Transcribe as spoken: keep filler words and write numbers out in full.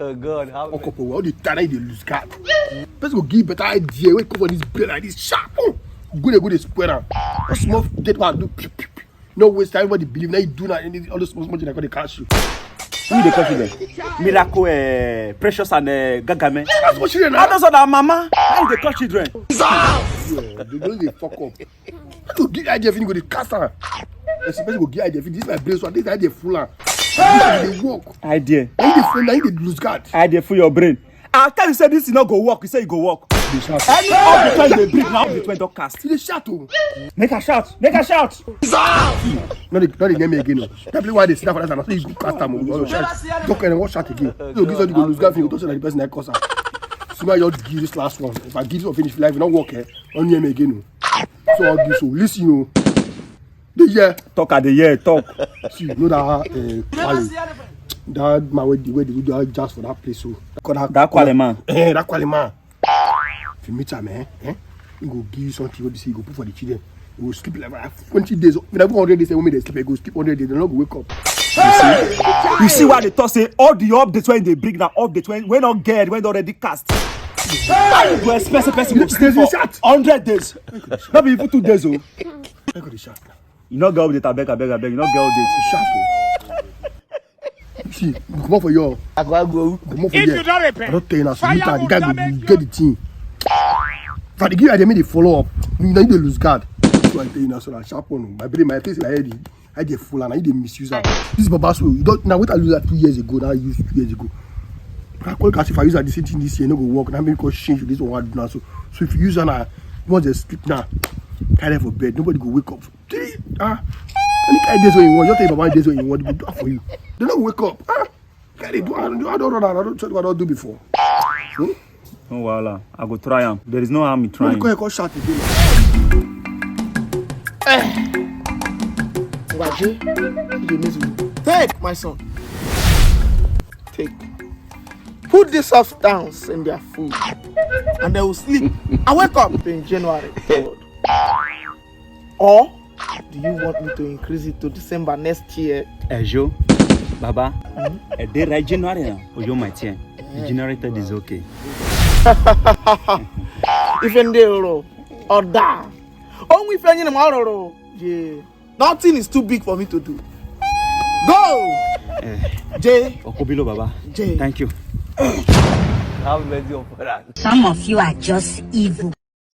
Oh God, how? Okopo, all the time you dey lose guard. Person go give better idea. Wey come for this brain like this sharp. Oh, go dey go dey square am. A small dead man do. Piu, piu, piu. No waste time. Everybody believe now you do now. All those small small things like dey catch you. Who dey catch children? Miracle, eh, Precious and, eh, Gagame. That's what children. How does that mama? How you dey catch children? Yeah, they don't dey fuck up. How to give idea if you go dey cast am? Person person go give idea if this my brain so this idea full am. This one dey work. Idea. Na you dey full, na you dey lose guard. Idea full your brain. I tell you say this thing no go work. You say e go work. Dey shout. Any of the time they bring now, the twenty don cast. You dey shout o. Make I shout. Make I shout. No dey no dey near me again o. That place why I dey sit down for that side. Na so you go cast am o. You go shout. Talk and what shout again. You go give something go lose guard. You go talk say na the person na cause am. See why you all give this last one. If I give this one finish, life e no work, eh? No near me again o. So all this o. Listen o. Dey hear. Talk, I dey hear. Talk. See, you know that, uh, Kwale? That man wey dey, wey dey do that jazz for that place, so. That Kwale man. Eh, that Kwale man. If you meet am, eh, eh, he go give you something wey be say you go put for the children. You go sleep like, like twenty days. If na one hundred days, eh, wey make dem sleep, you go sleep hundred days. Dem no go wake up. You see why they talk say all the updates wey they bring na update wey, wey no get, wey don already cast. How you go expect say person go sleep for hundred days? No be even two days o. Make we dey shout now. You no get update, abeg, abeg, abeg. You no get update. Shout o. See, you comot for your. I go, I go. Comot for here. If you don't repent, I don tell you now, so you the guy go get the thing. If I dey give you idea, make dey follow up. You know you dey lose guard. So I tell you now, so na sharp one o. My brain, my face, my head, I dey full and I dey misuse am. This baba so you don now wait I use that two years ago. Now I use two years ago. I call cash if I use that the same thing this year, no go work. Now make me come change this one I do now. So, so if you use am, now once they sleep now, carry for bed. Nobody go wake up. Three, ah, any kind of days when you want, just tell your baba days when you want, they go do am for you. They no go wake up. Ah, carry do. I don't, I don't run. I don't tell you what I don't do before. Hmm? No wahala. I go try am. There is no harm in trying. Nobody come shout again. Ngwaje, you dey amaze me. Take, my son. Take. Put these substance in their food, and they will sleep and wake up in January. Or do you want me to increase it to December next year? Ejo, Baba, a day right January now. Ojo my ten. The generator is okay. Ife ndị rụrụ, ọ daa. Onwe ife anyị na ma ọ rụrụ. Yeah. Nothing is too big for me to do. Go! Eh. Jay. Okobilo Baba. Jay. Thank you. Have mercy upon us. Some of you are just evil.